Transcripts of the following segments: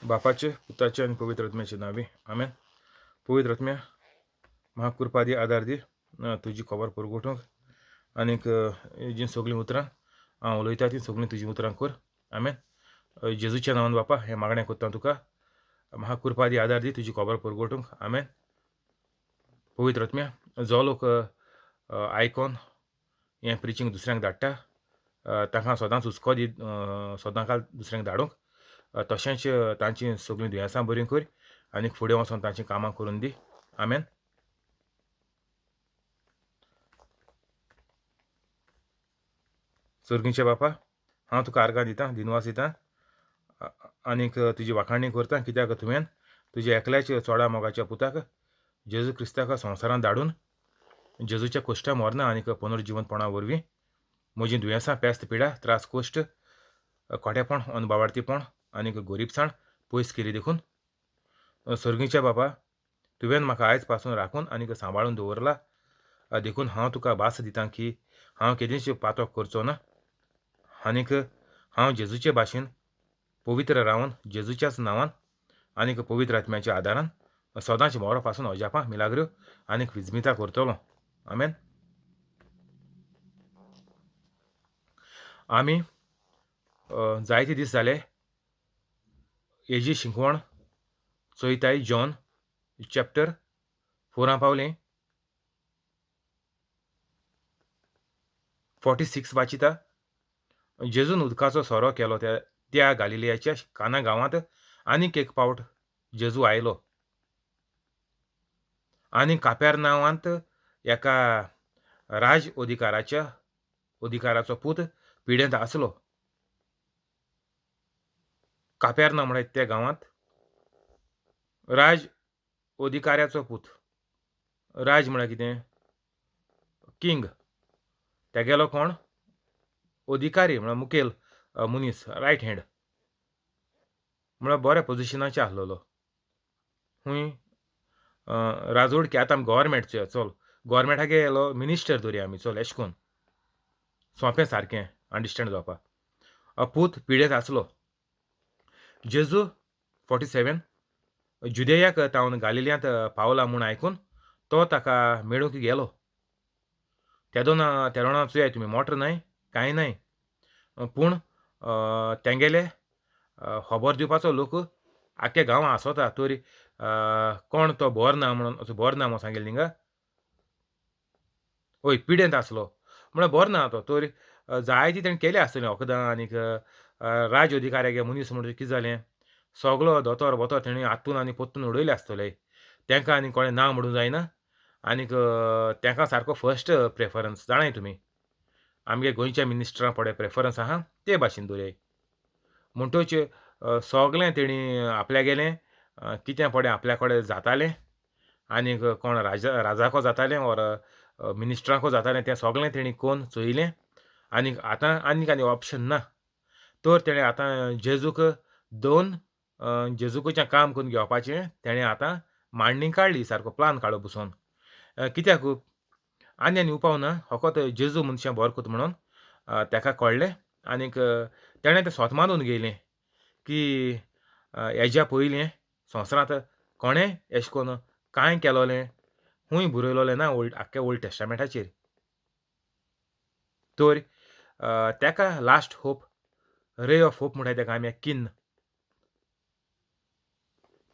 बापाचे, पुताचे आनी पवित्र आत्म्याचे नांवी, आमेन. पवित्र आत्म्या, म्हाका कृपा दी, आदार दी तुजी खबर परगटूंक आनीक जीं सगळीं उतरां हांव उलयता तीं सगळीं तुजीं उतरां कर, आमेन. जेजूच्या नांवान बापा हें मागणें करता तुका, म्हाका कृपा दी, आदार दी तुजी खबर परगटूंक, आमेन. पवित्र आत्म्या, जो लोक आयकोन हें प्रिचींग दुसऱ्यांक धाडटा तांकां सदांच हुस्को दी, सदां काल दुसऱ्यांक धाडूंक, तशेंच तांचीं सगळीं दुयेंसां बरीं कर आनी फुडें वचोन तांचीं कामां करून दी, आमेन. सर्गींचे बापा, हांव तुका आर्गां दितां, दिनवास दितां आनीक तुजी वाखाणी करता, कित्याक तुवें तुज्या एकल्याच चोडा मोगाच्या पुताक जेजू क्रिस्ताक संवसारांत धाडून जेजूच्या कोश्टा मरना आनीक पुनर्जिवनपणा वरवीं म्हजीं दुयेंसां, पेस्त पिडा, त्रास, कोश्ट, खोटेपण, अनबावार्थीपण आनीक गोरीबसाण पयस केली देखून. सर्गीच्या बापा, तुवें म्हाका आयज पासून राखून आनीक सांबाळून दवरला देखून हांव तुका भास दितां की हांव केदींच पातक करचो ना आनीक हांव जेजूचे भाशेन पवित्र रावन जेजूच्याच नांवान आनीक पवित्र आत्म्याच्या आदारान सदांच मोरो पासून अजापां, मिलाग्रो आनीक विजमिता करतलो, आमेन. आमी जायते दीस जाले हेजी शिकवण चोयताय, जॉन चॅप्टर 4 पावलें, 46 वाचिता. जेजून उदकाचो सोरो केलो त्या गालिलियाच्या काना गांवांत आनीक एक पावट जेजू आयलो आनी काप्यार नांवांत एका राज अधिकाराचो पूत पिडेंत आसलो. काप्यार नांव म्हळ्यार त्या गांवांत राज अधिकाऱ्याचो पूत, राज म्हळ्यार कितें, किंग, तेगेलो कोण अधिकारी म्हळ्यार मुखेल मनीस, रायट हँड म्हळ्यार बऱ्या पोजिशनाचेर आसलेलो. खूंय राजवडकी आतां आमी गव्हर्मेंट चोया, चल गव्हर्मेंटागे येयलो मिनिस्टर धरया आमी, चल एशें करून सोंपें सारकें अंडरस्टँड जावपाक. पूत पिडेंत आसलो. जेजू 47 जुदेयाक तावन गालिल्यांत पावला म्हूण आयकून तो ताका मेळूंक गेलो. तेदोना तेदोना चोयाय तुमी, मोटर न्हय कांय न्हय, पूण तेंगेले खबर दिवपाचो लोक आख्ख्या गांवां आसता, तरी कोण तो बरो ना म्हणून, असो बरो ना म्हणून सांगेलें थिंगा. हय, पिडेंत आसलो म्हळ्यार बरो ना तो, तरी जायती तेणें केली आसतली वखदां आनीक राज अधिकाऱ्यागे मनीस म्हणटकीर कितें जालें, सगलो दोतोर बोतोर तेणी आतून आनी पोत्तून उडयले आसतले, तेंकां आनी कोणें ना म्हणूंक जायना आनीक तेंकां सारको फर्स्ट प्रेफरन्स जाणाय तुमी, आमगे गोंयच्या मिनिस्टरां पडे प्रेफरन्स आहा ते भाशेन दवरयाय. म्हणटोच सगलें तेणी आपल्यागेलें कितें पडे आपल्या कडेन जातालें आनीक कोण राजाको जातालें ओर मिनिस्टरांको जातालें तें सगलें तेणी कोन चोयलें आनीक आतां आनीक आनी ऑप्शन ना, तर तेणें आतां जेजूक दोन जेजूकच्यान काम करून घेवपाचें तेणें आतां मांडणी काडली, सारको प्लान काडलो बसोन. कित्याक आनी आनी उपाव ना, फकत जेजू मनशां बरो करता म्हणून तेका कळ्ळें आनीक तेणें तें स्वता मानून घेयलें की हेज्या पयलीं संवसारांत कोणें एशें करून कांय केलोलें खूंय बरयलोलें ना ओल्ड, आख्ख्या ओल्ड टेस्टामेंटाचेर. तर तेका last hope, ray of hope म्हणटाय तेका आमी, किन्न,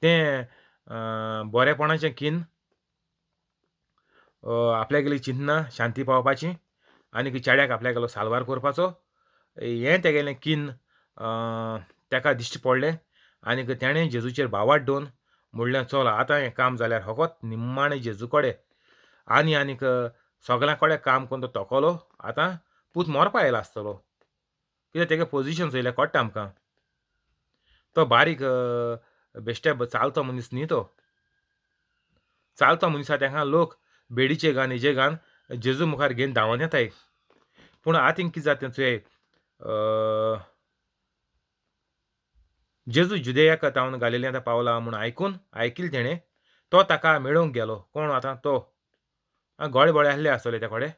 तें बरेपणाचें किन्न, आपल्यागेली चिंतना शांती पावपाची आनीक चेड्याक आपल्यागेलो साल्वार करपाचो, हें तेगेलें किन्न तेका दिश्टी पडलें आनीक तेणें जेजूचेर भावार्थ दवरून म्हणलें चल आतां हें काम जाल्यार फकत निमाणें जेजू कडेन आनी आनीक सगल्यां कडेन काम करून तो तोकोलो. आतां पूत मरपा आयला आसतलो, कित्याक तेगे पोजिशन चोयल्यार कळटा आमकां, तो बारीक बेश्टे चालतो मनीस न्ही, तो चालतो मनीस आहा तेका लोक बेडीचे गान हेजे गान जेजू मुखार घेवन धांवन येताय. पूण आतां कितें जाता तें चोय, जेजू जुदेयाक तावन गालिल्यांत पावला म्हूण आयकून आयकिल्लें तेणें, तो ताका मेळूंक गेलो. कोण आतां तो गोळे बोळे आसले आसतले त्या कडेन,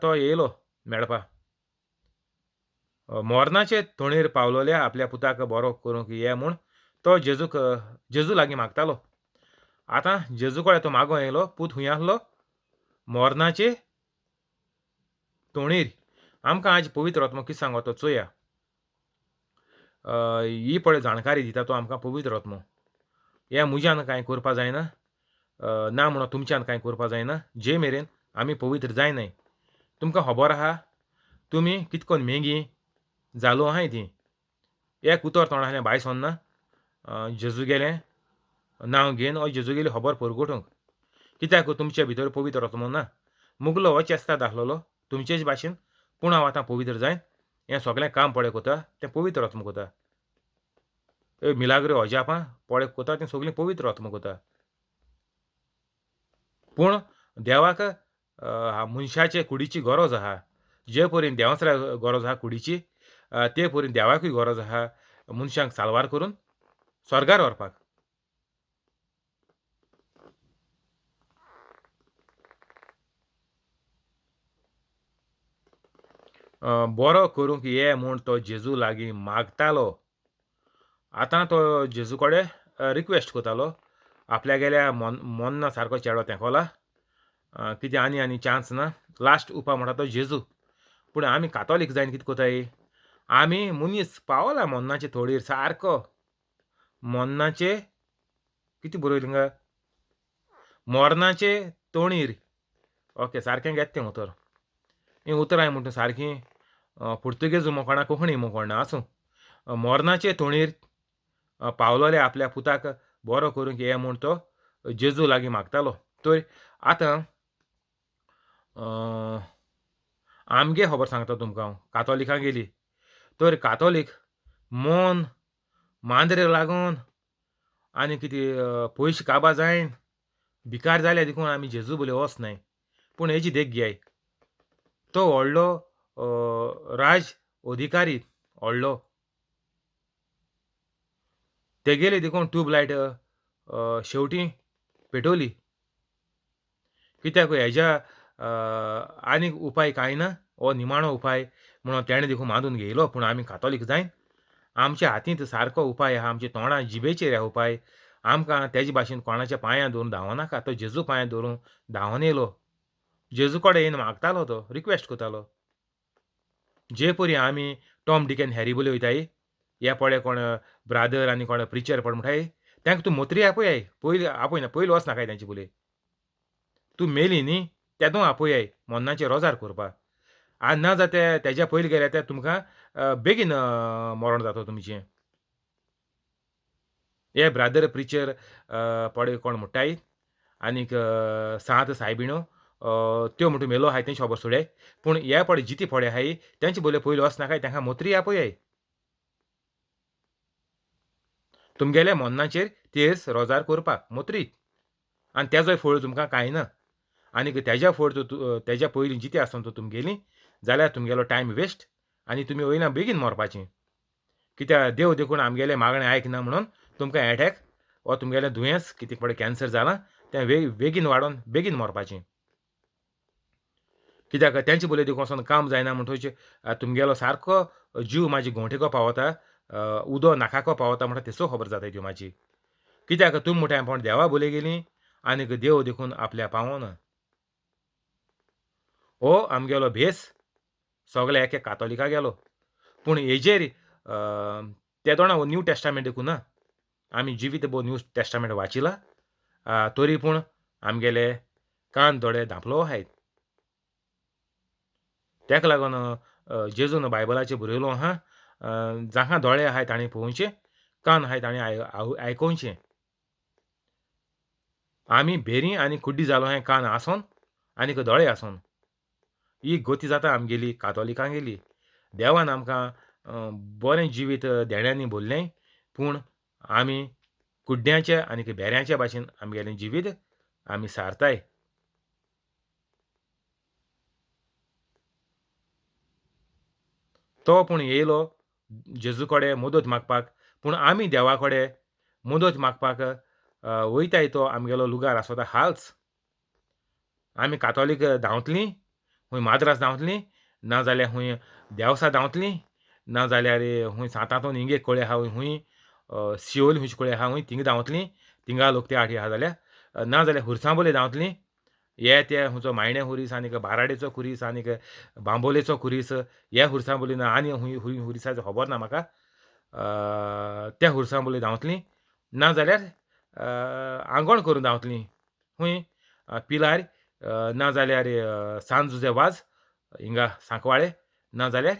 तो येयलो मेळपा. मरणाचे तोणेर पावलोल्या आपल्या पुताक बरो करूंक ये म्हूण तो जेजूक जेजू लागीं मागतालो. आतां जेजू कडेन तो मागों येयलो. पूत हुंय आसलो? मोरनाचे तोणीर. आमकां आज पवित्र आत्मो कितें सांगता तो चोया. ही पळय जाणकारी दिता तो आमकां पवित्र आत्मो. हें म्हज्यान कांय करपा जायना, ना म्हणून तुमच्यान कांय करपा जायना, जे मेरेन आमी पवित्र जायनाय. तुमकां खबर आहा तुमी कितकोन मेंगी जालो आहाय ती. एक उतर तोंडांतल्यान भायर सरना जेजू गेलें नांव घेवन ओ जेजू गेली खबर परगटूंक. कित्याक तुमचे भितर पवित्र आत्मो ना. मुगलो हो चेस्ताद आसलेलो तुमचेच भाशेन, पूण हांव आतां पवित्र जायन. हें सगळें काम पळय कोता तें पवित्र आत्मो कोता. मिलाग्रो अजापां पळय कोता तें सगळीं पवित्र आत्मो कोता. पूण देवाक मनशाचे कुडीची गरज आहा. जे परीन देवासरा गरज आहा कुडीची, ते परीन देवाकूय गरज आहा मनशांक साल्वार करून स्वर्गार व्हरपाक. बरो करूंक ये म्हूण तो जेजू लागीं मागतालो. आतां तो जेजू कडेन रिक्वेस्ट करतालो. आपल्यागेल्या मोन्ना सारको चेडो तेंकोला, कितें आनी आनी चान्स ना, लास्ट उपाय म्हणटा तो जेजू. पूण आमी कातोलीक जायन कितें कोताय? आमी मनीस पावला मोन्नाचे थोडीर सारको. मोन्नाचे कितें बरयलें गा? मोरनाचे तोणीर. ओके, सारकें घेत तें उतर. हीं उतरां म्हणटा सारकीं पुर्तुगेज मोकोणा कोंकणी मोकोणा आसूं. मोरनाचे तोणीर पावलोले आपल्या पुताक बरो करूंक ये म्हूण तो जेजू लागीं मागतालो. तर आतां आमगे खबर सांगता तुमकां हांव, कातोलिकां गेली. तर कातोलीक मन मांद्रे लागून आनी कितें पयशे काबा जायन भिकार जाल्या देखून आमी जेजू बोले वच नाय. पूण हेजी देख घेयाय, तो व्हडलो राज अधिकारी व्हडलो, तेगेली देखून ट्यूबलायट शेवटी पेटवली. कित्याक हेज्या आनीक उपाय कांय ना, हो निमाणो उपाय म्हणून तेणें देखून मानून घेयलो. पूण आमी कातोलीक जायन आमच्या हातींत सारको उपाय आहा, आमच्या तोंडा जिबेचेर आहा उपाय. आमकां तेजे भाशेन कोणाच्या पांयां धरून धांवनाका. तो जेजू पांयां धरून धांवन येयलो, जेजू कडेन येवन मागतालो, तो रिक्वेस्ट करतालो. जे परी आमी टॉम डिक एन हॅरी बोले वयताय, हे पळय कोण ब्रादर आनी कोण प्रिचर पळ म्हणटाय, तांकां तूं मोत्री आपयाय, पयलीं आपयना, पयलीं वचनाकाय तेंचे बोले. तूं मेली न्ही तेदो आपयाय मोन्नाचें रोजार करपा. आनी ना जाता तेज्या पयलीं गेल्यार ते तुमकां बेगीन मरण जाता तुमचें. हे ब्रादर प्रिचर पळय कोण म्हणटाय आनीक सांत सायबिणो त्यो म्हणटा मेलो आहाय तेंची खबर सोडाय, पूण हे पळय जिती पळय आहाय तेंचे बोले पयलीं वचनाकाय, तांकां मोत्री आपयाय. तुमगेल्या मोन्नाचेर तेर्स रोजार करपाक मोत्री, आनी तेजोय फळ तुमकां कांय ना. आनीक तेज्या फळ तेज्या पयलीं जिती आसतना तो तुमगेली जाल्यार तुमगेलो टायम वेस्ट आनी तुमी वयल्यान बेगीन मरपाचें. कित्याक देव देखून आमगेलें मागणें आयकना म्हणून तुमकां एटॅक वा तुमगेलें दुयेंस कितें पळय कॅन्सर जालां तें बेगीन वाडोवन बेगीन मरपाचें. कित्याक तेंचे बोले देखून वचोन काम जायना म्हणटकच तुमगेलो सारको जीव म्हाजी गोंठेको पावता, उदो नाकाको पावता म्हणटा तेसो खबर जाता त्यो म्हाजी. कित्याक तुमी म्हणटा पण देवा बोले गेली आनीक देव देखून आपल्या पावना. हो आमगेलो भेस सगळे एके कातोलिका गेलो. पूण हेजेर तेदोणा हो न्यू टेस्टामेंट देखून ना, आमी जिवीत भोव न्यू टेस्टामेंट वाचिला, तरी पूण आमगेले कान दोळे धांपलो आहाय. तेका लागून जेजून बायबलाचेर बरयलो आहा, जांकां दोळे आहाय तांणी पळोवचें, कान आहाय तांणी आयकोवचें. आमी भेरी आनी कुड्डी जालो आहाय कान आसोन आनीक दोळे आसोन. ही गती जाता आमगेली कातोलिकांगेली. देवान आमकां बरें जिवीत देण्यांनी भरलें, पूण आमी कुड्ड्यांचे आनी भेऱ्यांच्या भाशेन आमगेलें जिवीत आमी सारताय. तो पूण येयलो जेजू कडेन मदत मागपाक, पूण आमी देवा कडेन मदत मागपाक वयताय तो आमगेलो लुगार आसता हाल्स. आमी कातोलीक धांवतलीं, खूंय माद्रास धांवतलीं, नाजाल्यार खूंय देवसा धांवतलीं, नाजाल्यार खूंय सांतांतून इंगे कळे आहा खूंय सियोली खुंयचे कडेन आहा खूंय थिंगा धांवतलीं, थिंगा लोक ते आठी आहा जाल्यार, ना जाल्यार हुरसांबोले धांवतलीं. हे ते खुंयचो मायणे खुरीस आनीक बाराडेचो खुरीस आनीक बांबोलेचो खुरीस, हे हुरसांबोली ना आनी खूंय खूंय खुरिसाचो खबर ना म्हाका, त्या हुरसांबोली धांवतलीं. ना जाल्यार आंगवण करून धांवतलीं खूंय पिलार, ना जाल्यार सान जुजे वाज हिंगा सांकवाळे, ना जाल्यार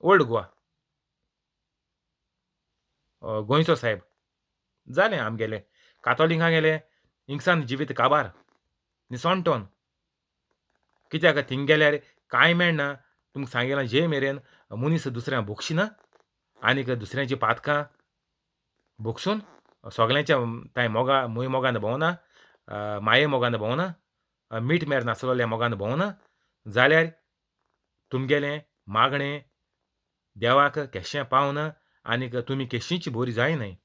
ओल्ड गोवा गोंयचो सायब. जालें आमगेलें कातोलिकां गेलें हिंगसान जिवीत काबार निसणटोन. कित्याक थिंग गेल्यार कांय मेळना. तुमकां सांगिलां जे मेरेन मनीस दुसऱ्यांक भोगशिना आनीक दुसऱ्यांची पातकां भोगसून सगल्यांच्या तांय मोगा मोय मोगान भोंवना, माये मोगान भोंवना, मीठ मेर नासलोल्या मोगान भोंवना जाल्यार तुमगेलें मागणें देवाक केशें पावना आनीक तुमी केशींच बरी जायनाय.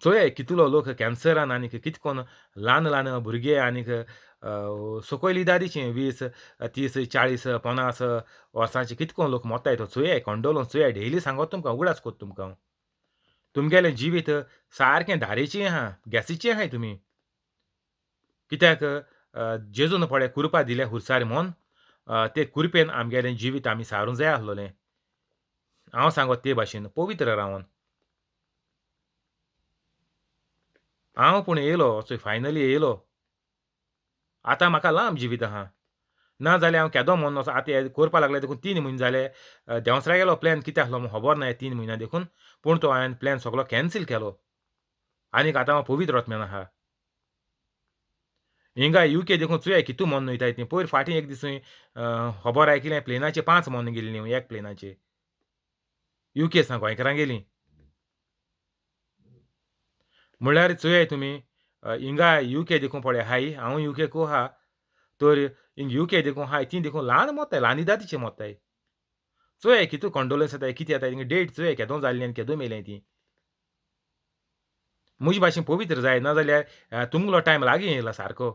चोया कितलो लोक कॅन्सरान आनीक कित कोन्न ल्हान ल्हान भुरगे आनीक सकयल इदादीचे 20 30 40 50 वर्सांचे कित कोन्न लोक मोत्ताय तो चोयाय, कंडोलोन चोयाय. डेली सांगत तुमकां, उगडास कोत्ता तुमकां हांव. तुमगेलें जिवीत सारकें धारेचें आहा, गॅसीचें आहाय तुमी. कित्याक जेजून पळय कुरपा दिल्या हुरसार म्हूण, ते कुरपेन आमगेलें जिवीत आमी सारूंक जाय आसलोलें. हांव सांगत ते भाशेन पवित्र रावन. हांव पूण येयलो चोय, फायनली येयलो. आतां म्हाका लांब जिवीत आहा, ना जाल्यार हांव केदो मोन्नो आतां हें करपा लागले देखून 3 म्हयने जाले. देंवसरा गेलो प्लॅन कितें आसलो म्हूण खबर ना 3 म्हयन्या देखून, पूण तो हांवें प्लॅन सगलो कॅन्सील केलो आनीक आतां हांव पवित्र आत्म्यान आहा. हिंगा युके देखून चोया कितू मोन्नो वयताय ती. पयर फाटीं एक दीस खबर आयकिलें प्लेनाचे 5 मोन्नो गेल्लीं, एक प्लेनाचे युके सान गोंयकारां गेलीं. म्हणल्यार चोयाय तुमी हिंगा युके देखून पळय हाय, हांव युके को आहा तर हिंग युके देखून हाय ती देखून ल्हान मोत्ताय, ल्हान इदातीचे मोत्ताय. चोयाय कितू कंडोलन्स येताय, कितें येताय, हिंगा डेट चोयाय केदो जाल्ली आनी केदो मेलें ती. म्हजे भाशेन पवित्र जाय, ना जाल्यार तुमगेलो टायम लागीं येयला सारको.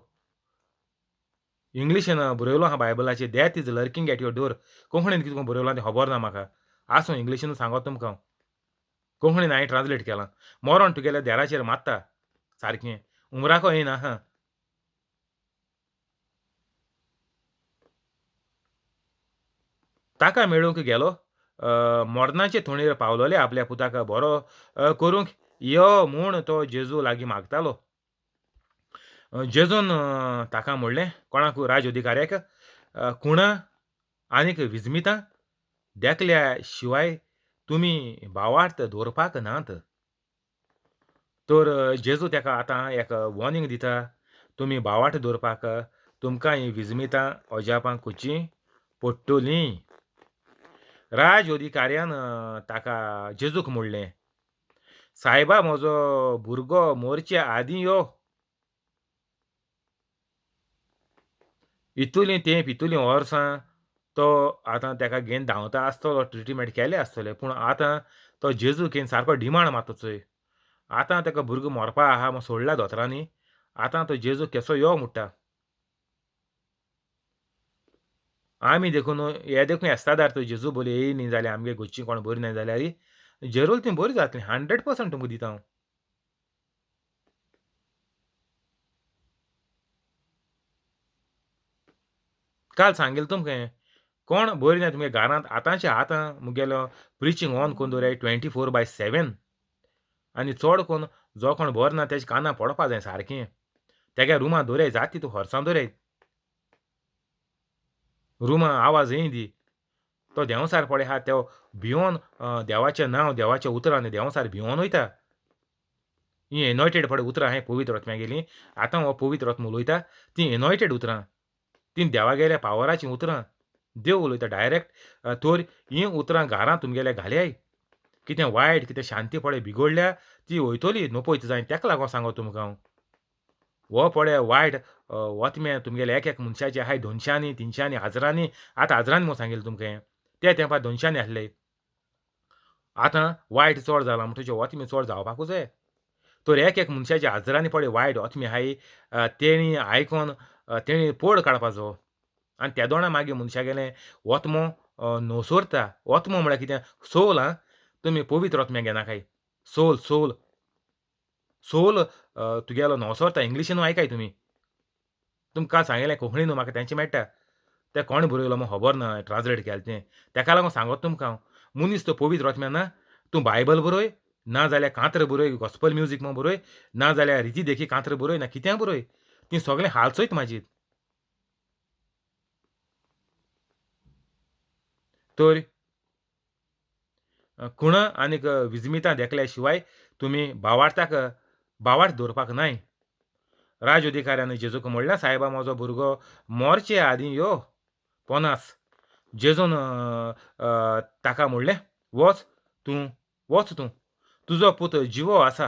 इंग्लिशीन बरयलो आहा बायबलाचेर, death is lurking at your door. कोंकणीन कितें बरयलां तें खबर ना म्हाका, आसूं इंग्लिशीन सांगत तुमकां हांव, कोंकणीन हांवें ट्रान्सलेट केलां. मरण तुगेल्या देराचेर मारता सारकें, उमराको येयना आहा. ताका मेळूंक गेलो, मरणाचे थोंडीर पावलोले आपल्या पुताक बरो करूंक यो म्हूण तो जेजू लागीं मागतालो. जेजून ताका म्हणलें, कोणाक राज अधिकाऱ्याक, खुणा आनीक विजमितां देखल्या शिवाय तुमी भावार्थ दवरपाक नात. तर जेजू ताका आतां एक वॉर्निंग दिता, तुमी भावार्थ दवरपाक तुमकां हीं विजमितां अजापां करचीं पडटलीं. राज अधिकाऱ्यान ताका जेजूक म्हणलें, सायबा म्हजो भुरगो मोरचे आदीं यो. इतुलीं तेंप इतुलीं वर्सां तो आतां ताका घेवन धांवता आसतलो, ट्रिटमेंट केले आसतले, पूण आतां तो जेजू घेवन सारको डिमांड मारता चोय. आतां ताका भुरगो मरपा आहा म्हूण सोडला दोतोरांनी, आतां तो जेजू केसो यो म्हणटा. आमी देखून हे देखून एस्तादार तो जेजू बोली येयली न्ही जाल्यार आमगे घरचीं कोण बरी नाय जाल्यार जेरूल ती बरी जातली, 100% तुमकां दिता हांव. काल सांगेल तुमकां कोण बरी ना तुमगे घरांत आतांचे आतां मुगेलो प्रिचींग ऑन करून दवराय 24/7, आनी चड कोण जो कोण बरो ना तेजे कानां पडपा जाय सारकें. तेगे रुमां दवराय जाती तूं खर्चां दवराय, रुमां आवाज येय दी. तो देंवसार पळय आहा तो भियोन देवाचें नांव देवाच्या उतरान देंवसार भियोन वयता. ही एनॉयटेड पळय उतरां हांवें पवित्र आत्म्या गेलीं, आतां हो पवित्र आत्मो उलयता तीं एनॉयटेड उतरां, तीं देवागेल्या पावराचीं उतरां, देव उलयता डायरेक्ट. तर हीं उतरां घरां तुमगेल्या घाल्याय, कितें वायट कितें शांती पळय बिगडल्या ती वयतली नपयत जाय. तेका लागून सांगो तुमकां हांव, हो पळय वायट वतमे तुमगेले एक एक मनशाचे आहाय 200, 300, हजारांनी, आतां हजारांनी म्हूण सांगिल्लें तुमकां, ते तेंपार 200 आसले. आतां वायट चड जाला म्हणटकीर वतमे चड जावपाकूच जाय. तर एक एक मनशाचे हजारांनी पळय वायट वतमे आहाय, तेणी आयकोन तेणी पोड काडपाचो आनी तेदोणा मागीर मनशागेलें वतमो नोसोरता. ओत्मो म्हळ्यार कितें? सोल. आं, तुमी पवित्र ओत्म्या घेनाकाय. सोल सोल सोल तुगेलो नोसोरता. इंग्लिशीनू आयकाय तुमी. तुमकां सांगलें कोंकणीनू म्हाका तेंचें मेळटा. तें कोण बरयलो म्हाका खबर ना, ट्रान्सलेट केलें तें. तेका लागून सांगत तुमकां हांव, मनीस तो पवित्र ओत्म्या ना. तूं बायबल बरय, ना जाल्यार कांत्र बरय, गॉस्पल म्युजीक म्हूण बरय, ना जाल्यार रिती देखी कांत्र बरय, ना कितें बरय, ती सगळें हालचोयत म्हाजी. तर खुणां आनीक विजमितां देखल्या शिवाय तुमी भावार्थाक भावार्थ दवरपाक नाय. राज अधिकाऱ्यान जेजूक म्हणलें, सायबा म्हजो भुरगो मोरचे आदीं यो. 50. जेजून ताका म्हणलें, वच तूं, वच तूं, तुजो पूत जिवो आसा.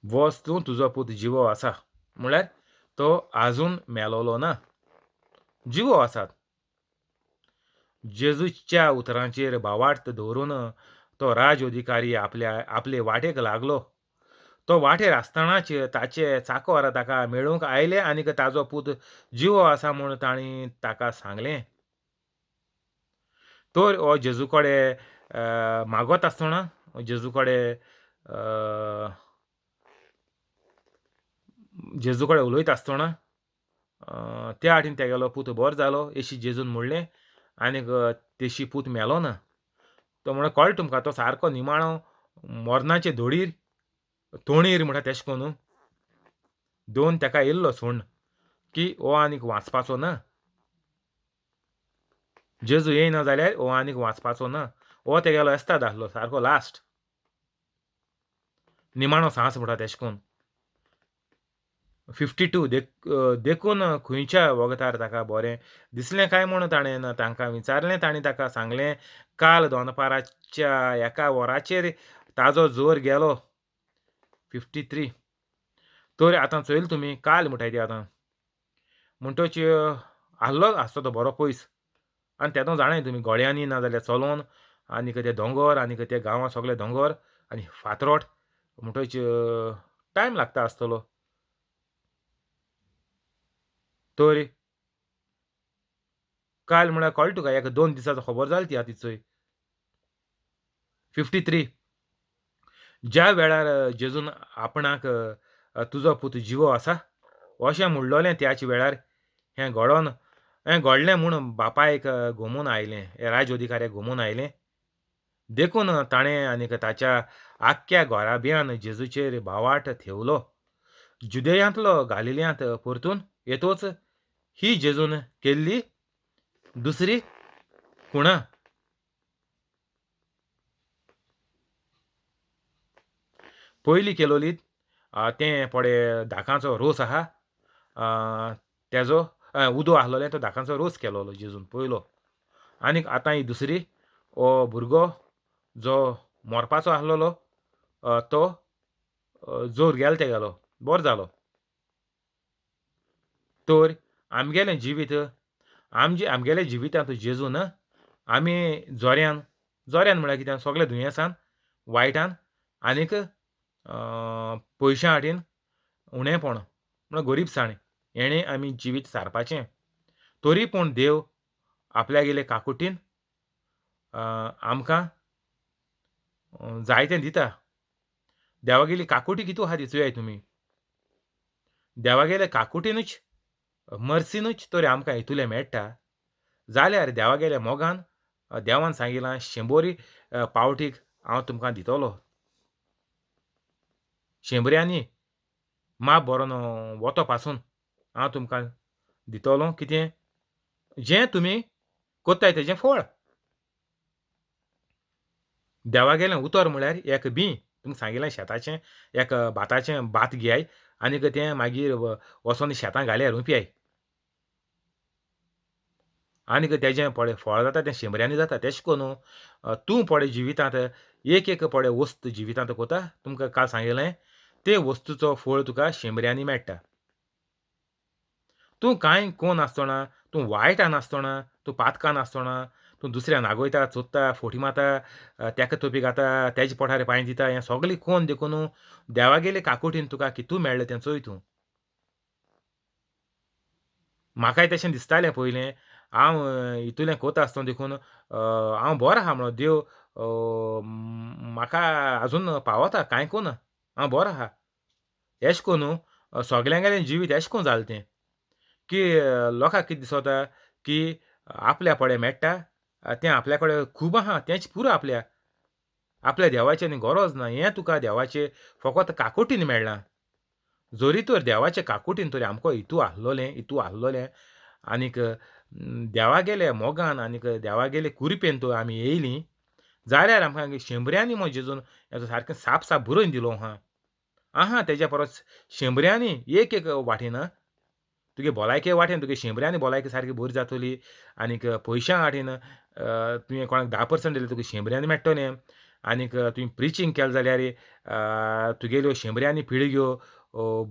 वच तूं, तुजो पूत जिवो आसा म्हळ्यार तो आजून मेलोलो ना, जिवो आसात. जेजूच्या उतरांचेर भावार्थ दवरून तो राज अधिकारी आपल्या आपले वाटेक लागलो. तो वाटेर आसतनाच ताचे चाकोर ताका मेळूंक आयले आनीक ताजो पूत जिवो आसा म्हूण तांणी ताका सांगलें. तर हो जेजू कडेन मागत आसतना, जेजू कडेन जेजू कडेन उलयता आसतना त्या आटीन तेगेलो पूत बरो जालो एशी जेजून म्हणलें. आनीक तेशी पूत मेलो ना. तो म्हणून कळटा तुमकां, तो सारको निमाणो मरणाचे धोडीर तोणीर म्हणटा तेशें करून दोन तेका येयल्लो सोण की हो आनीक वाचपाचो ना. जेजू येयना जाल्यार हो आनीक वाचपाचो ना. हो तेगेलो एस्ताद आसलो सारको लास्ट निमाणो सांस म्हणटा तेशें करून. 52. देखून खंयच्या वगतार ताका बरें दिसलें काय म्हूण ताणें तांकां विचारलें. तांणी ताका सांगलें, काल दोनपाराच्या एका वराचेर ताजो जोर गेलो. 53. तर आतां चोयल तुमी, काल म्हणटाय ती आतां म्हणटच आहलो आसतो तो बरो पयस. आनी तेदो जाणाय तुमी, गोळ्यांनी ना जाल्यार चलोन आनीक ते दोंगोर आनीक ते गांवां सगळे दोंगोर आनी फातरोट, म्हणटच टायम लागता आसतलो. तर काल म्हळ्यार कळटा तुका, एक 2 दिसाचो खबर जाली ती आतां चोय. 53. ज्या वेळार जेजून आपणाक तुजो पूत जिवो आसा अशें म्हणलोलें त्याच वेळार हें घडोन हें घडलें म्हूण बापायक घुमून आयलें, हे राज अधिकाऱ्याक घुमून आयलें. देखून ताणें आनीक ताच्या आख्ख्या घराब्यान जेजूचेर भावार्थ थेवलो. जुदेयांतलो गालिल्यांत परतून येतोच ही जेजून केल्ली दुसरी खुणा. पयली केलोली तें पळय दाकांचो रोस आहा तेजो उदो आहलोलें, तो दाकांचो रोस केलोलो जेजून पयलो. आनीक आतां ही दुसरी, हो भुरगो जो मरपाचो आहलोलो तो जोर गेलो तेगेलो, बरो जालो. तर आमगेलें जिवीत आमचे आमगेले जिवितांत जेजून आमी जोऱ्यान, जोऱ्यान म्हळ्यार कितें, सगळे दुयेंसान वायटान आनीक पयशां हाटीन उणेपण म्हळ्यार गरीबसाण हेणें आमी जिवीत सारपाचें. तरी पूण देव आपल्यागेले काकुटीन आमकां जायतें दिता. देवागेली काकुटी कितू आहा ती चोयाय तुमी. देवागेले काकुटीनूच मर्सीनूच तर आमकां इतुलें मेळटा जाल्यार देवागेल्या मोगान देवान सांगिलां 100 पावटीक हांव तुमकां दितलो. 100 माप बरोवन वतो पासून हांव तुमकां दितलो कितें जें तुमी कोत्ताय तेजें फळ. देवागेलें उतर म्हळ्यार एक बीं, तुमकां सांगिल्लें शेताचें एक भाताचें भात घेयाय आनीक तें मागीर वचोन शेतां घालया रोंपयाय आनीक तेजें पळय फळ जाता तें 100 जाता. तेशें करून तूं पळय जिवितांत एक एक पळय वस्त जिवितांत कोता, तुमकां काल सांगिल्लें ते वस्तूचो फळ तुका 100 मेळटा. तूं कांय कोन आसतना, तूं वायटान आसतना, तूं पातकान आसतना, तूं दुसऱ्या नागोयता, चोत्ता, फोटी मारता, तेका तोपी घाता, तेजे पोटार पांय दिता, हें सगळें कोन देखून देवागेले काकुटीन तुका कितू मेळ्ळें तें चोय तूं. म्हाकाय तशें दिसतालें पयलें, हांव हितूलें कोता आसतना देखून हांव बरो आहा म्हणून देव म्हाका आजून पावता, कांय कोना, हांव बरो आहा. एश कोन्नू सोगल्यांगेलें जिवीत एश कोन जालें तें की लोकांक कितें दिसोता की आपल्या पडे मेळटा तें आपल्या कडेन खूब आहा, तेंच पुरो आपल्या, आपल्या देवाचें आनी गरज ना. हें तुका देवाचें फकत काकुटीन मेळ्ळां. जरी तर देवाचे काकुटीन तरी आमकां हितू आहलोलें, हितू आहलोलें आनीक देवागेले मोगान आनीक देवागेले कुरपेन तर आमी येयलीं जाल्यार आमकां शेंबऱ्यांनी म्हण जेजून हेजो सारकें साप साप बरोवन दिलो आहा. आहा तेज्या परस शेंबऱ्यांनी एक एक वाटेन तुगे भलायके वाटेन तुगे शेंबऱ्यांनी भलायकी सारकी बरी जातली आनीक पयशां वाटेन तुवें कोणाक 10% दिलें तुका शेंबऱ्यांनी मेळटलें. आनीक तुवें प्रिचींग केलें जाल्यार तुगेल्यो शेंबऱ्यांनी पिळग्यो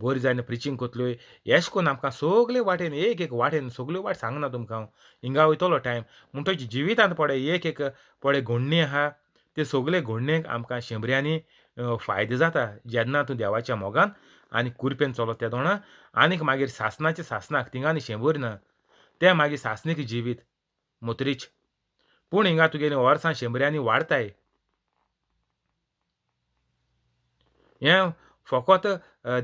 बरी जायना प्रिचींग कोतल्यो. एश कोन्न आमकां सगले वाटेन एक एक वाटेन सगल्यो वाट सांगना तुमकां हांव, हिंगा वयतलो टायम. म्हणटकीच जिवितांत पळय एक एक पळय घडणी आहा ते सगले घडणेक आमकां शेंबऱ्यांनी फायदो जाता जेन्ना तूं देवाच्या मोगान आनी कुरपेन चलत तेदोना. आनीक मागीर सासणाचे सासणाक थिंगा आनी शेंबर ना, तें मागीर सासणीक जिवीत मोतरीच. पूण हिंगा तुगेलीं वर्सां शेंबऱ्यांनी वाडताय. हें फकत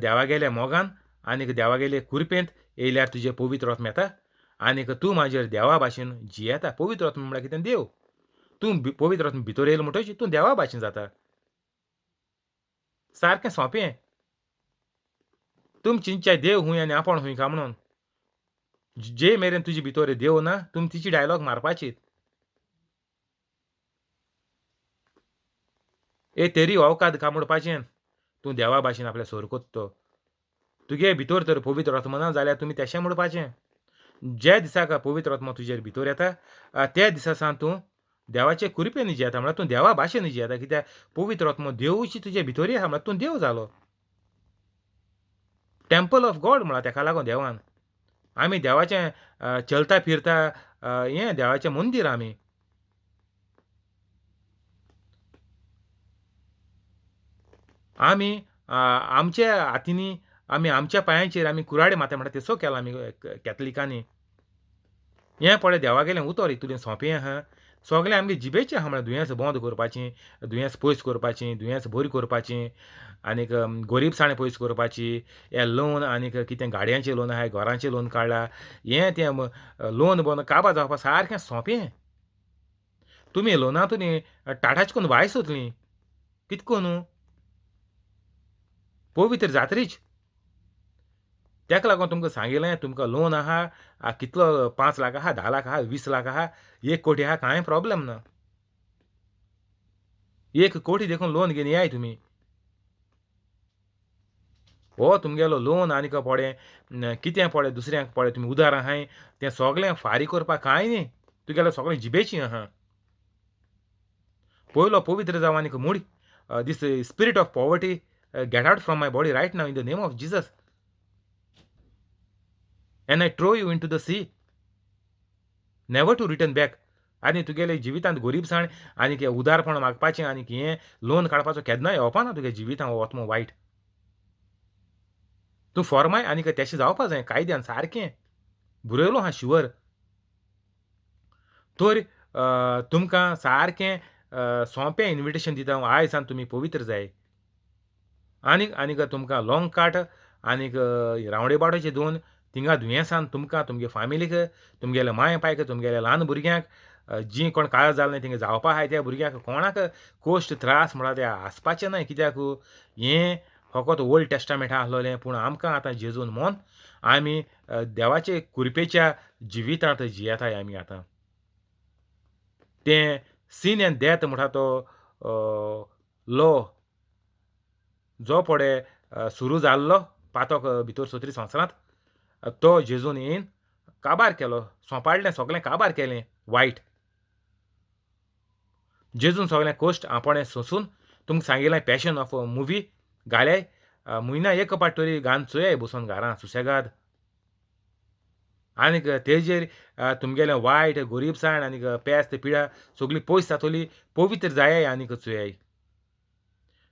देवागेल्या मोगान आनीक देवागेले कुरपेंत येयल्यार तुजें पवित्र आत्मा येता आनीक तूं मागीर देवा भाशेन जियेता. पवित्र आत्मा म्हळ्यार कितें? देव. तूं पवित्र आत्मा भितर येयलो म्हणटकीच तूं देवा भाशेन जाता. सारकें सोंपें. तुमी चिंतचे देव हूंय आनी आपोण हूंय काय म्हणून. जे मेरेन तुजे भितर देव ना तुमी तिची डायलॉग मारपाची. ए तेरी अवकाद काय म्हणपाचें, तूं देवा भाशेन आपल्या सोर कोत्तो. तुगे भितर तर पवित्र आत्मा ना जाल्यार तुमी तेशें म्हणपाचें. ज्या दिसाक पवित्र आत्मा तुजेर भितर येता त्या दिसा सावन तूं देवाचे कुरपेन जियेता, म्हळ्यार तूं देवा भाशेन जियेता. कित्याक पवित्र आत्मा देवूची तुजे भितर आहा, म्हळ्यार तूं देव जालो. टेम्पल ऑफ गॉड म्हळ्यार तेका लागून देवान आमी देवाचें चलता फिरता हें देवाचें मंदीर आमी. आमी आमच्या हातींनी आमी आमच्या पांयांचेर आमी कुराडे मारता म्हणटा तेसो केला आमी कॅथलिकांनी. हें पळय देवागेलें उतर हितूलें सोंपें आहा. सगळें आमगे जिबेचें आहा, म्हळ्यार दुयेंस बंद करपाचें, दुयेंस पयस करपाचें, दुयेंस बरी करपाचें आनीक गोरीबसाणें पयस करपाची. हें लोन आनीक कितें गाडयांचें लोन आहा, घरांचें लोन काडलां, हें तें लोन बंद काबार जावपा सारकें सोंपें. तुमी लोनांतून टाटाच करून भायर सोदलीं कित कोन्नू पवित्र जात्रीच. तेका लागून तुमकां सांगिलें तुमकां लोन आहा कितलो 5 लाख आहा, 10 लाख आहा, 20 लाख आहा, 1 कोटी आहा, कांय प्रॉब्लेम ना. 1 कोटी देखून लोन घेवन येयाय तुमी. हो तुमगेलो लोन आनीक पडे कितें पडे दुसऱ्यांक पडे तुमी उदार आहाय तें सगळें फारीक करपाक कांय न्ही, तुगेलें सगळें जिबेचें आहा. पयलो पवित्र जावं आनीक मुडी this spirit of poverty get out from my body right now in the name of Jesus and I throw you into the sea never to return back. आनी तुगेले जिवितांत गोरीबसाण आनीक उदारपण मागपाचें आनीक हें लोन काडपाचो केन्ना येवपा ना तुगे जिवितांत हो आत्मो वायट. तूं फॉर्माय आनीक तेशें जावपा जाय कायद्यान सारकें बरयलो आहा शुवर. तर तुमकां सारकें सोंपें इन्विटेशन दिता हांव, आयज सावन तुमी पवित्र जाय. आनीक आनीक तुमकां लॉंग काट आनीक रावंडे बाटोचे 2 थिंगा दुयेंसान तुमकां तुमगे फामिलीक तुमगेले माय पायक तुमगेले ल्हान भुरग्यांक जीं कोण काळ जालें ना थिंगा जावपा आहाय त्या भुरग्यांक कोणाक कोश्ट त्रास म्हळ्यार ते आसपाचें न्हय. कित्याक हें फकत ओल्ड टेस्टामेंटा आसलोलें, पूण आमकां आतां जेजून मोन आमी देवाचे कुरपेच्या जिवितांत जियेताय आमी आतां. तें सीन एन्ड डेथ म्हणटा तो लो जो पळय सुरू जाल्लो पातक भितर सोत्री संवसारांत तो जेजून येवन काबार केलो, सोंपाडलें, सगळें काबार केलें वायट. जेजून सगळें कश्ट आपणें सोंसून तुमकां सांगिल्लें पॅशन ऑफ मुवी घाले म्हयन्या एक पाट तरी गान चोयाय बसून घरां सुसेगाद. आनीक तेजेर तुमगेलें वायट गोरीबसाण आनीक पेस्त पिडा सगळी पयस जातली, पवित्र जायाय आनीक चोयाय.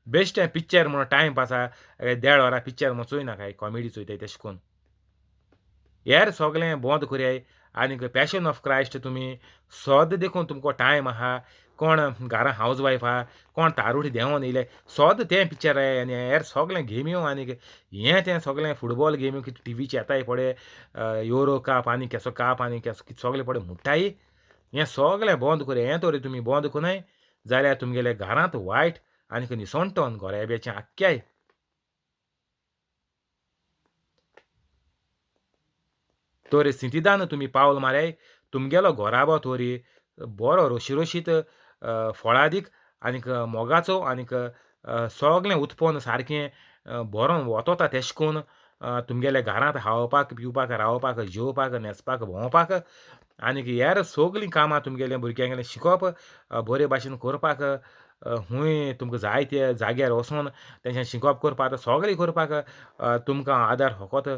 बेश्टें पिक्चर म्हणून टायम पास आहा, 1.5 वरां पिक्चर म्हणून चोयनाकाय, कॉमेडी चोयताय तेशें करून. हेर सोगलें बोंद कोरयाय आनीक पॅशन ऑफ क्रायस्ट तुमी सोद देखून तुमकां टायम आहा कोण घारां हावज वायफ आहा कोण तारुटी देंवोन येयले सोद तें पिक्चर आनी हेर सोगलें गेम्यो आनीक हें तें सोगलें फुटबॉल गेम्यो कितें टिवीचेर येताय पळय युरो काप आनी केसो काप आनी केसो कितें सोगलें पळय म्हुट्टाय हें सोगलें बंद कोरया हें तोरी तुमी बंद कोनाय जाल्यार तुमगेले घरांत वायट आनीक निसणटोन गोरेब्याचें आख्ख्याय तोरी सिंतिदान तुमी पावल माराय तुमगेलो घोराबो तोरी बरो रोशीरोशीत फळादीक आनीक मोगाचो आनीक सगलें उत्पन्न सारकें भरोन वतोता तेशें कोन्न तुमगेल्या घरांत खावपाक पिवपाक रावपाक जेवपाक न्हेसपाक भोंवपाक आनीक हेर सगलीं कामां तुमगेलें भुरग्यांगेलें शिकोवप बरे भाशेन करपाक हूंय तुमकां जाय त्या जाग्यार वचोन तेंच्यांनी शिकोवप करपाक आतां सगलें करपाक तुमकां आदार फकत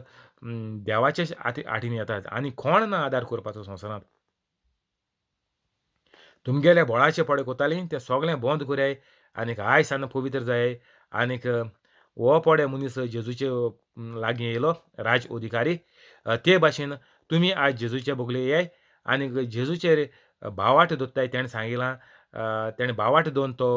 देवाचे आटीन येता आनी कोण ना आदार करपाचो संवसारांत. तुमगेले बोळाचे पडे कोतालीं तें सगलें बंद कोराय आनीक आयज सावन पवित्र जाय आनीक हो पडे मनीस जेजूचे लागीं येयलो राज अधिकारी ते भाशेन तुमी आयज जेजूचे बगले येयाय आनीक जेजूचेर भावार्थ दवरताय तेणें सांगिलां तेणें भावार्थ दवरून तो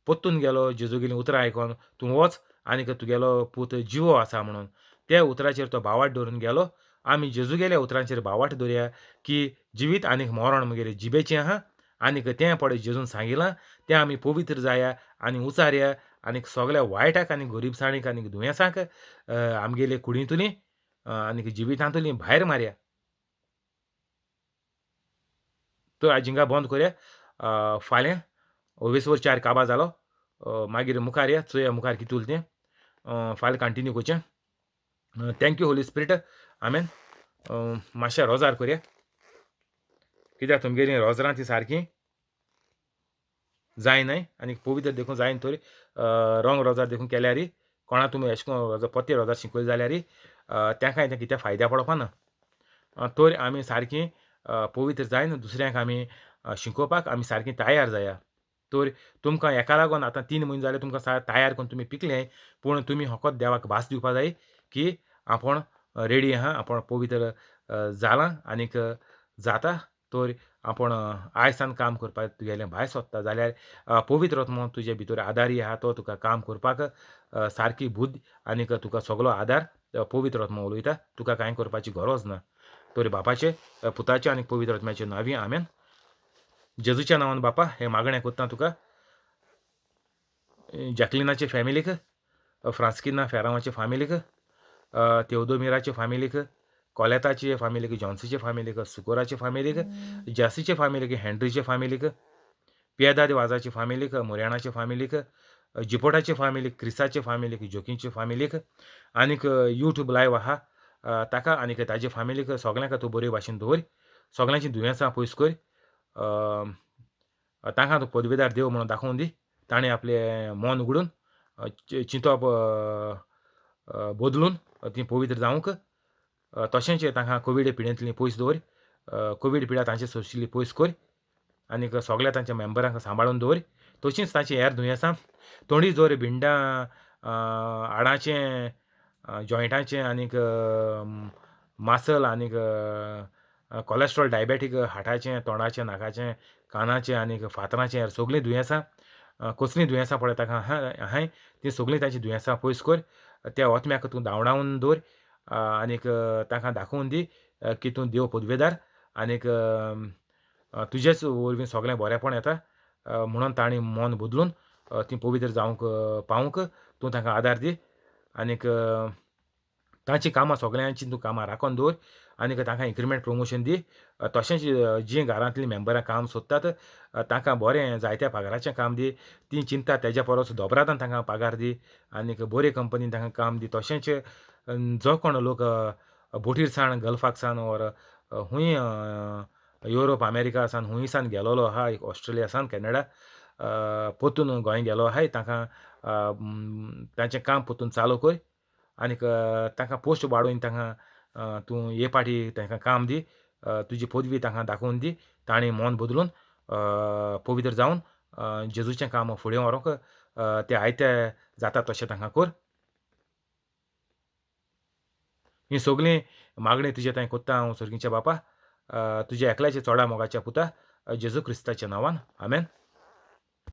परतून गेलो जेजूगेलीं उतरां आयकोन तूं वच आनीक तुगेलो पूत जिवो आसा म्हणून त्या उतराचेर तो भावार्थ दवरून गेलो. आमी जेजूगेल्या उतरांचेर भावार्थ दवरया की जिवीत आनीक मरण म्हगेलें जिबेचें आहा आनीक तें पळय जेजून सांगिलां तें आमी पवित्र जाया आनी उचारया आनीक सगल्या वायटाक आनी गरिबसाणीक आनी दुयेंसाक आमगेले कुडींतुली आनीक जिवितांतुली भायर मारया. तर आयज हिंगा बंद करया फाल्यां ओवेसवर 4 काबार जालो मागीर मुखार या चोया मुखार कितें उरलें तें फाल्यां कंटिन्यू करचें. Thank you Holy Spirit आमेन. मातशें रोजार करया कित्याक तुमगेलीं रोजरां ती सारकीं जायनाय आनी पवित्र देखून जायना तर रंग रोजार देखून केल्यार कोणा तुमी अशें करून पोत्ते रोजार शिकयले जाल्यार तेंकां तें कितें फायद्या पडपा ना. तर आमी सारकीं पवित्र जायन दुसऱ्यांक आमी शिकोवपाक आमी सारकीं तयार जाया. तर तुमकां हेका लागून आतां 3 म्हयने जाले तुमकां तयार करून तुमी पिकले पूण तुमी फकत देवाक भास दिवपा जाय की आपूण रेडी आहा आपूण पवित्र जालां आनीक जाता. तर आपूण आयज सावन काम करपाक तुगेलें भायर सोदता जाल्यार पवित्र आत्मो तुजे भितर आदारी आहा तो तुका काम करपाक सारकी बुद्द आनीक तुका सगलो आदार पवित्र आत्मो उलयता तुका कांय करपाची गरज ना. तर बापाचे पुताचे आनी पवित्र आत्म्याचे नांवी आमेन. जेजूच्या नांवान बापा हें मागणें करता तुका जॅकलिनाचे फॅमिलीक फ्रांस्किना फेरांवाचे फामिलीक तेवदोमिराचे फामिलीक कोलेताचे फामिलीक जॉन्सीचे फामिलीक सुकोराचे फामिलीक जेसीचे फामिलीक हेनरीचे फामिलीक पियेदाद वाजाचे फामिलीक मोरयाणाचे फामिलीक जिपोटाचे फामिलीक क्रिसाचे फामिलीक जोकीचे फामिलीक आनीक युट्यूब लायव आहा ताका आनीक ताजे फामिलीक सगल्यांक तूं बरे भाशेन दवर सगल्यांची दुयेंसां पयस कर तांकां तूं पदवेदार देव म्हणून दाखोवन दी ताणें आपलें मन उगडून चिंतप बदलून तीं पवित्र जावंक तशेंच तांकां कोवीड पिडेंतली पयस दवर कोवीड पिडा तांचे सोंशिल्ली पयस कर आनीक सगल्या तांच्या मेंबरांक सांबाळून दवर. तशींच तांची हेर दुयेंसां तोंडी जोर भिंडां हाडाचें जॉयंटाचें आनीक मासल आनीक कॉलेस्ट्रॉल डायबेटीक हार्टाचें तोंडाचें नाकाचें कानाचें आनीक फातराचें हेर सगलीं दुयेंसां कसलीं दुयेंसां पळय ताका आहाय तीं सगलीं तांचीं दुयेंसां पयस कर त्या ओतम्याक तूं धांवडावन दवर आनीक तांकां दाखोवन दी की तूं देव पदवेदार आनीक तुजेच वरवीं सगलें बरेंपण येता म्हणून तांणी मन बदलून तीं पवित्र जावंक पावूंक तूं तांकां आदार दी आनीक तांचीं कामां सगल्यांचीं तूं कामां राखून दवर आनीक तांकां इंक्रिमेंट प्रमोशन दी. तशेंच जीं घरांतलीं मेंबरां काम सोदतात तांकां बरें जायत्या पगाराचें काम दी तीं चिंता तेज्या परस दोबरादान तांकां पगार दी आनीक बरे कंपनीन तांकां काम दी. तशेंच जो कोण लोक बोटीर सावन गल्फाक सावन ओर खूंय युरोप अमेरिका सावन खूंय सावन गेलोलो आहा ऑस्ट्रेलिया सावन कॅनडा परतून गोंय गेलो आहाय तांकां तांचें काम परतून चालू कर आनीक तांकां पोस्ट वाडोवन तांकां तूं हे पाटी तांकां काम दी तुजी पदवी तांकां दाखोवन दी तांणी मन बदलून पवित्र जावन जेजूचें काम फुडें व्हरूंक ते आयते जाता तशें तांकां कर. हीं सगलीं मागणी तुजे थंय कोत्ता हांव सर्गीच्या बापा, तुज्या एकल्याच्या चोडा मोगाच्या पुता जेजू क्रिस्ताच्या नांवान, आमेन.